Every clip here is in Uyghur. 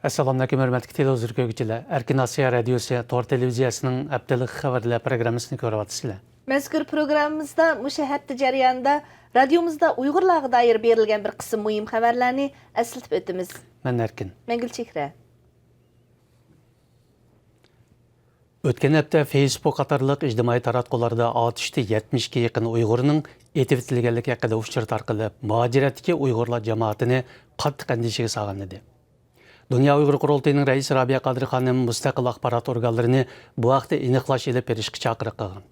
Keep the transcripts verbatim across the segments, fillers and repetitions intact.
ئەسسالامۇئەلەيكۇم، ھۆرمەتلىك تېلېۋىزور كۆرگۈچىلەر. ئەركىن ئاسىيا رادىيوسى تور تېلېۋىزىيەسىنىڭ ھەپتىلىك خەۋەرلەر پروگراممىسىنى كۆرۈۋاتىسىلەر. مەزكۇر پروگراممىمىزدا مۇشۇ ھەپتە جەريانىدا رادىيومىزدا ئۇيغۇرلارغا دائىر بېرىلگەن بىر قىسىم مۇھىم خەۋەرلەرنى ئەسلىتىپ ئۆتىمىز. مەن ئەركىن. مەن گۈلچېھرە. ئۆتكەن ھەپتە فېيسبۇك قاتارلىق ئىجتىمائىي تاراتقۇلاردا ئاتۇشتا يەتمىشكە يېقىن ئۇيغۇرنىڭ ئېتىۋېتىلگەنلىكى ھەققىدە ئۇچۇر تارقىلىپ، مۇھاجىرەتتىكى ئۇيغۇرلار جامائىتىنى قاتتىق ئەندىشىگە سالغان ئىدى. دۇنيا ئۇيغۇر قۇرۇلتىيىنىڭ رەئىسى رابىيە قادىر خانىم مۇستەقىل ئاخبارات ئورگانلىرىنى بۇ ھەقتە ئېنىقلاش ئېلىپ بېرىشقا چاقىرىق قىلغان.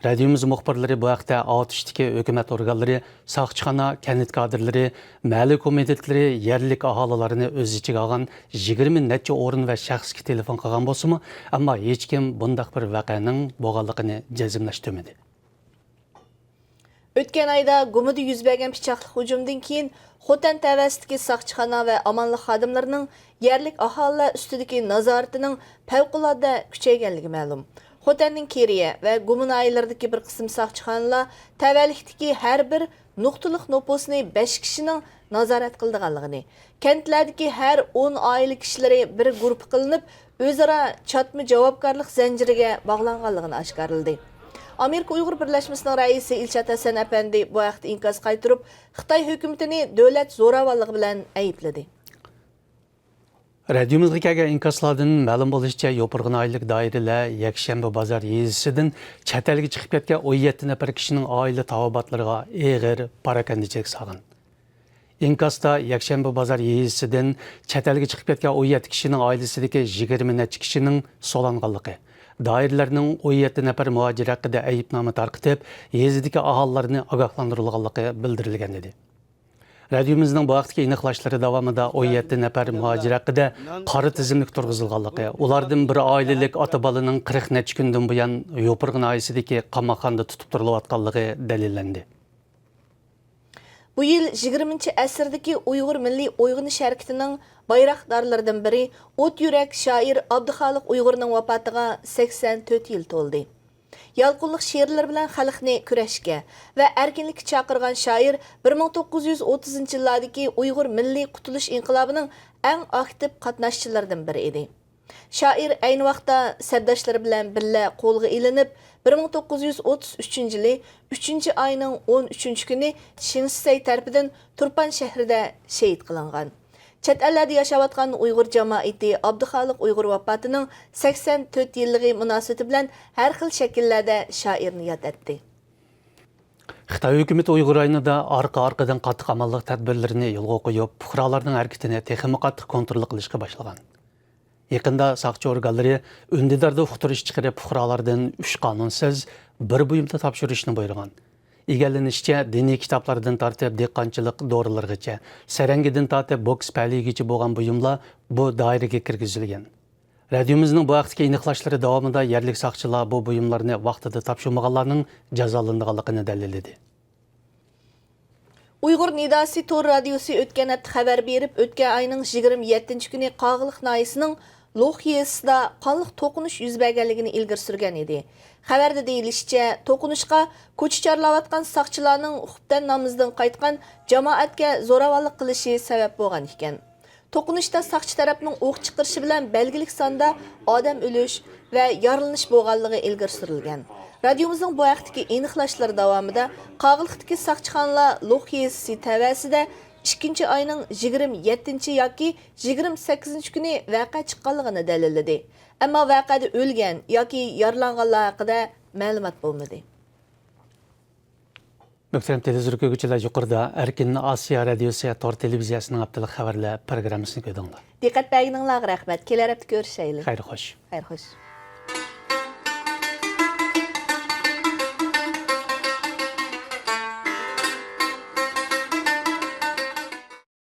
رادىيومىز مۇخبىرلىرى بۇ ھەقتە ئاتۇشتىكى ھۆكۈمەت ئورگانلىرى، ساقچىخانا، كەنت كادىرلىرى، مەھەللە كومىتېتلىرى، يەرلىك ئاھالىلەرنى ئۆز ئىچىگە ئالغان يىگىرمە نەچچە ئورۇن ۋە شەخسكە تېلېفون قىلغان بولسىمۇ، ئەمما ھېچكىم بۇنداق بىر ۋەقەنىڭ بولغانلىقىنى جەزملەشتۈرمىدى. ئۆتكەن ئايدا گۇمىدا يۈز بەرگەن پىچاقلىق ھۇجۇمدىن كېيىن، خوتەن تەۋەسىدىكى ساقچىخانا ۋە ئامانلىق خادىملىرىنىڭ يەرلىك ئاھالىلەر ئۈستىدىكى نازارىتىنىڭ پەۋقۇلئاددە كۈچەيگەنلىكى مەلۇم. خوتەننىڭ كېرىيە ۋە گۇما ناھىيەلىرىدىكى بىر قىسىم ساقچىخانىلار تەۋەلىكتىكى ھەر بىر نۇقتىلىق نوپۇسنى بەش كىشىنىڭ نازارەت قىلىدىغانلىقىنى، كەنتلەردىكى ھەر ئون ئائىلە كىشىلىرى بىر گۇرۇپپا قىلىنىپ، ئۆزئارا چاتما جاۋابكارلىق زەنجىرىگە باغلانغانلىقىنى ئاشكارىلىدى. ئامېرىكا ئۇيغۇر بىرلەشمىسىنىڭ رەئىسى ئىلشات ھەسەن ئەپەندى بۇ ھەقتە ئىنكاس قايتۇرۇپ، خىتاي ھۆكۈمىتىنى دۆلەت زوراۋانلىقى بىلەن ئەيىبلىدى. رادىيومىزغا كەلگەن ئىنكاسلاردىن مەلۇم بولۇشىچە، يوپۇرغا ناھىيەلىك دائىرىلەر يەكشەنبە بازار يېزىسىدىن چەت ئەلگە چىقىپ كەتكەن ئون يەتتە نەپەر كىشىنىڭ ئائىلە تاۋابىئاتلىرىغا ئېغىر پاراكەندىچىلىك سالغان. ئىنكاستا يەكشەنبە بازار يېزىسىدىن چەت ئەلگە چىقىپ كەتكەن ئون يەتتە كىشىنىڭ ئائىلىسىدىكى يىگىرمە نەچچە كىشىنىڭ سولانغانلىقى، دائىرىلەرنىڭ ئون يەتتە نەپەر مۇھاجىر ھەققىدە ئەيىبنامە تارقىتىپ، يېزىدىكى ئاھالىلەرنى ئاگاھلاندۇرۇلغانلىقى بىلدۈرۈلگەن ئىدى. رادىيومىزنىڭ بۇ ھەقتىكى ئېنىقلاشلىرى داۋامىدا ئون يەتتە نەپەر مۇھاجىر ھەققىدە قارا تىزىملىك تۇرغۇزۇلغانلىقى، ئۇلاردىن بىر ئائىلىلىك ئاتا بالىنىڭ قىرىق نەچچە كۈندىن بۇيان يوپۇرغا ناھىيەسىدىكى قاماقخانىدا تۇتۇپ تۇرۇلۇۋاتقانلىقى دەلىللەندى. بۇ يىل يىگىرمىنچى ئەسىردىكى ئۇيغۇر مىللىي ئويغىنىش ھەرىكىتىنىڭ بايراقدارلىرىدىن بىرى، ئوت يۈرەك شائىر ئابدۇخالىق ئۇيغۇرنىڭ ۋاپاتىغا سەكسەن تۆت يىل تولدى. يالقۇنلۇق شېئىرلىرى بىلەن خەلقنى كۈرەشكە ۋە ئەركىنلىككە چاقىرغان شائىر بىر مىڭ توققۇز يۈز ئوتتۇزىنچى يىللاردىكى ئۇيغۇر مىللىي قۇتۇلۇش ئىنقىلابىنىڭ ئەڭ ئاكتىپ قاتناشچىلىرىدىن بىرى ئىدى. شائىر ئەينى ۋاقىتتا سەپداشلىرى بىلەن بىللە قولغا ئېلىنىپ، بىر مىڭ توققۇز يۈز ئوتتۇز ئۈچىنچى يىلى ئۈچىنچى ئاينىڭ ئون ئۈچىنچى كۈنى شىنشىسەي تەرىپىدىن تۇرپان شەھىرىدە شېھىت قىلىنغان. چەت ئەللەردە ياشاۋاتقان ئۇيغۇر جامائىتى ئابدۇخالىق ئۇيغۇر ۋاپاتىنىڭ سەكسەن تۆت يىللىقى مۇناسىۋىتى بىلەن ھەر خىل شەكىللەردە شائىرنى ياد ئەتتى. خىتاي ھۆكۈمىتى ئۇيغۇر رايونىدا ئارقا-ئارقىدىن قاتتىق ئامانلىق تەدبىرلىرىنى يولغا قويۇپ، پۇقرالارنىڭ ھەرىكىتىنى تېخىمۇ قاتتىق كونترول قىلىشقا باشلىغان. يېقىندا ساقچى ئورگانلىرى ئۈندىداردا ئۇقتۇرۇش چىقىرىپ، پۇقرالاردىن ئۈچ قانۇنسىز بىر بۇيۇمنى تاپشۇرۇشنى بۇيرۇغان. ئىگىلىنىشىچە، دىنىي كىتابلاردىن تارتىپ دېھقانچىلىق دورىلىرىغىچە، سەرەڭگىدىن تارتىپ بوكس پەلىيىگىچە بولغان بۇيۇملار بۇ دائىرىگە كىرگۈزۈلگەن. رادىيومىزنىڭ بۇ ھەقتىكى ئېنىقلاشلىرى داۋامىدا يەرلىك ساقچىلار بۇ بۇيۇملارنى ۋاقتىدا تاپشۇرمىغانلارنىڭ جازالىنىدىغانلىقىنى دەلىللىدى. ئۇيغۇر نىداسى تور رادىيوسى ئۆتكەن ھەپتە خەۋەر بېرىپ، ئۆتكەن ئاينىڭ يىگىرمە يەتتىنچى كۈنى قاغىلىق ناھىيەسىنىڭ لوخ يېزىسىدا قانلىق توقۇنۇش يۈز بەرگەنلىكىنى ئىلگىرى سۈرگەن ئىدى. خەۋەردە دېيىلىشىچە، توقۇنۇشقا كوچا چارلاۋاتقان ساقچىلارنىڭ خۇپتەن نامىزىدىن قايتقان جامائەتكە زوراۋانلىق قىلىشى سەۋەب بولغان ئىكەن. توقۇنۇشتا ساقچى تەرەپنىڭ ئوق چىقىرىشى بىلەن بەلگىلىك ساندا ئادەم ئۆلۈش ۋە يارىلىنىش بولغانلىقى ئىلگىرى سۈرۈلگەن. رادىيومىزنىڭ بۇ ھەقتىكى ئېنىقلاشلىرى داۋامىدا قاغىلىقتىكى ساقچىخانىلار لوخ يېزىسى تەۋەسىدە ئىككىنچى ئاينىڭ يىگىرمە يەتتىنچى ياكى يىگىرمە سەككىزىنچى كۈنى ۋەقە چىققانلىقىنى دەلىللىدى. ئەمما ۋەقەدە ئۆلگەن ياكى يارىلانغانلار ھەققىدە مەلۇمات بولمىدى. مۆھتەرەم تېلېۋىزور كۆرگۈچىلەر، يۇقىرىدا ئەركىن ئاسىيا رادىيوسى تور تېلېۋىزىيەسىنىڭ ھەپتىلىك خەۋەرلەر پروگراممىسىنى كۆردۈڭلار. دىققەت بەرگىنىڭلارغا رەھمەت. كېلەر ھەپتە كۆرۈشەيلى. خەير خوش. خەير خوش.